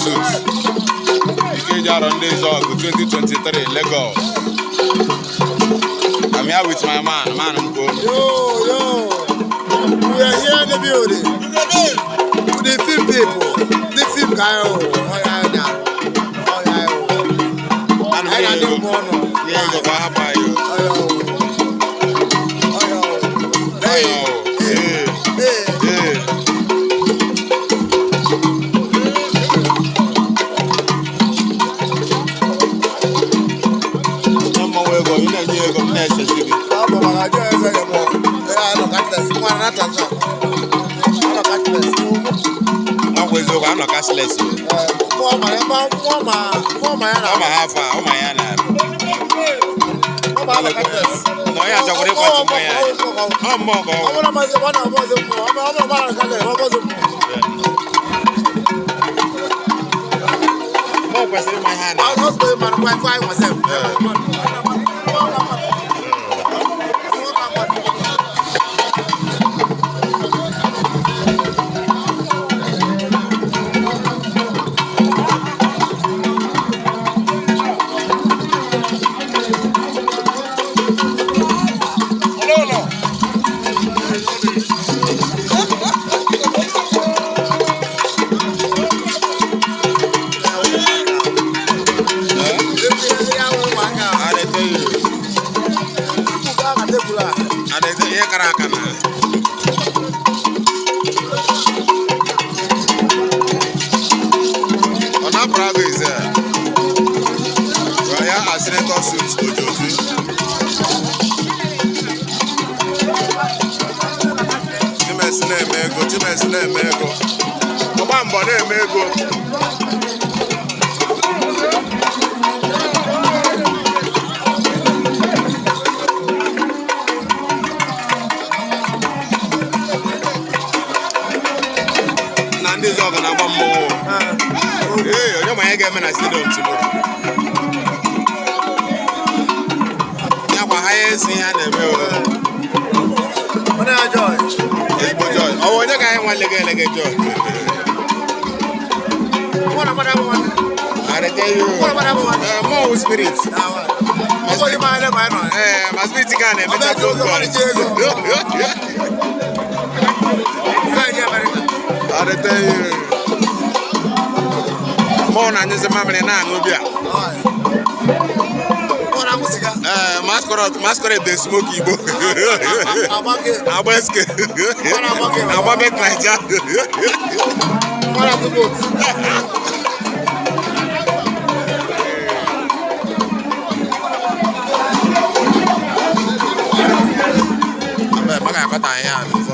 Suit, Ikeji Aro Ndị Izuogu 2023, Lagos. I'm here with my man, man Mko. Yo, yo. We are here in the building. With the film people. The film guy. Oh, oh yeah, yeah. Oh, yeah. Oh. Man, I don't ego. know. Nye ego ka ọ hapụ anyị o. Oh, yeah. Oh, yeah. Hey, Hey, hey. Hey. Nye mmọnwụ ego, ị na-enye ego, m na-echezi gị. Ọ bụ maka ajọ ego ya mụ. Ya nọ cashless. Nwa na transfer. Anọ cashless. Ọ bụ eziokwu, anọ cashless o. Mmụọ ma mmụọ ma mmụọ ma ya na Ọ ma ha afọ a, ọ ma ya na mmụọ ma anọ cashless. Na onye achọkwara ịkwatu mmanya ya. Ọ mmụọ ka ọ Ọ wụ. bụrụ maazị ọ na-abụ ọzọ mmụọ, ọ bụrụ mmadụ cashless, ọ bụ ọzọ mmụọ. Mmụọ kwesịrị ịma ihe a na Ọ bụ mmadụ kwa ife anyị nwesịrị. I dey tell you. I dey tell you, ihe kara aka na. Ọ na-apụrụ agụ ize. Ya a senator suit Ojodu. Chimes na-eme ego, Chimes na-eme ego. Ọgba mbọ na-eme ego. Na ndị Izuogu na-agba mmọnwụ. Ee, onye ma ihe ga-eme na stadium tomorrow. Ya kwa ha ya esi ihe a na-eme o. Ezigbo joy. Ọ bụ onye ka anyị nwa lega elege joy? I dey tell you. Mmụọ wụ spirit. Ee, ma spirit ka na-emecha phone call. I dey tell you. Mmụọ na-anyụzi mamịrị na-aṅụ bịa. Ee, masquerade, masquerade dey smoke igbo. Agba eske. Agba Bet Naija. Abeg, make I cut am here.